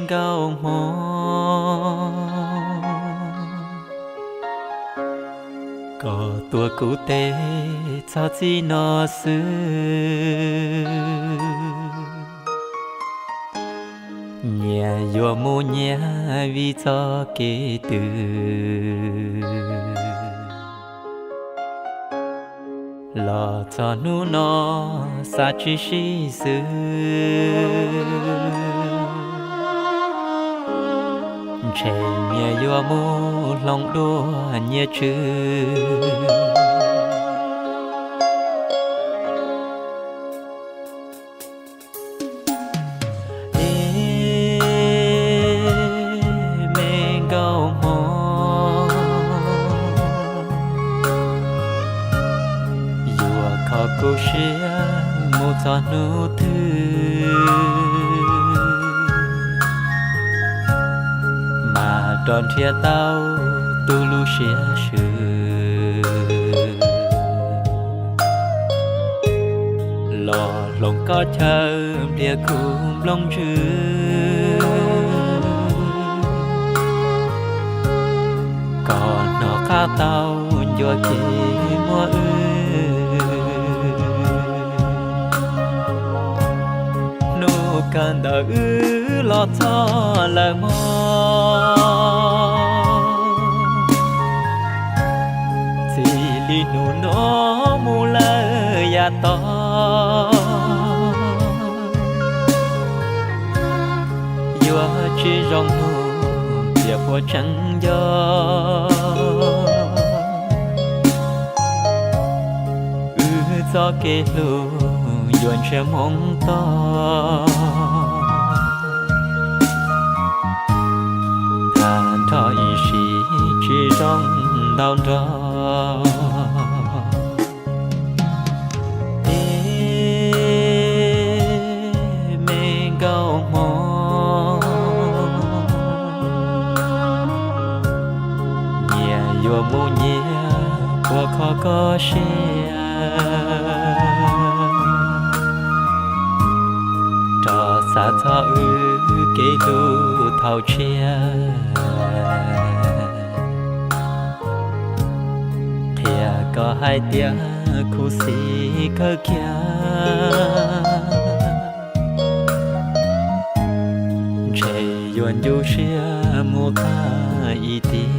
nkauj hmoob, koj tuav kuv tes txog txij no xwb. Nyias yuav mus nyias vim txoj kev twg, los txog hnub no xav tsis sib xws. Ntshe nyias yuav mus hloov dua nyias tswv. Ib me nkauj hmoob, yuav kho kuv siab mus txog hnub twg, mas rov nrhiav tau tus lub siab swm. Los hloov koj chaw npliag kuv nplooj ntswg, kom hnov qab tau ncua kev muaj wb. Hnub kawg ntawd wb los txog lawm mog, txij li hnub no mus lawm yav tod, yuav tsis zoo hnub tiam puas tseeb nco. Wb txoj kev hlub yuav ntshiab hmoov tog, tag nrho ib sim tsis zoo ntau nrog. Ib me nkauj hmoob, nyias yuav mus nyias puas kho koj siab, rov xav txog wb kev hlub thaum tshiab. Qhia koj hais tias khuv xim kawg kiag, ntshe yuav ncu siab mus tag ib tiam.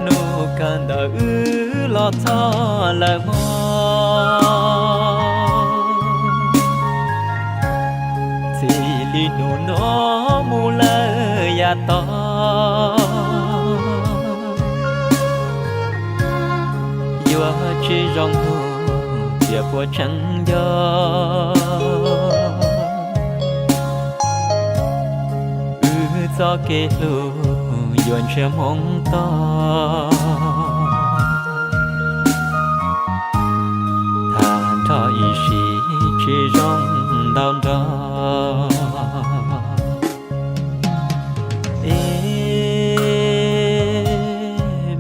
Hnub kawg ntawd wb los txog lawm mog, txij li hnub no mus lawm yav tod, yuav tsis zoo hnub tiam puas tseeb nco. Wb txoj kev hlub yuav ntshiab hmoov tog, tag nrho ib sim tsis zoo ntau nrog. Ib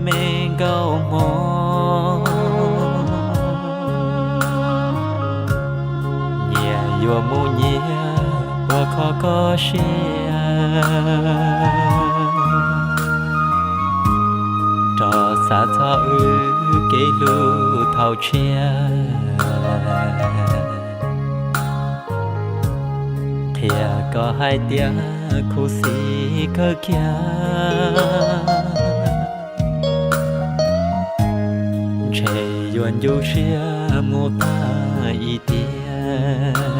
me nkauj hmoob, nyias yuav mus nyias puas kho koj siab, rov xav txog wb kev hlub thaum tshiab. Qhia koj hais tias khuv xim kawg kiag, ntshe yuav ncu siab mus tag ib tiag.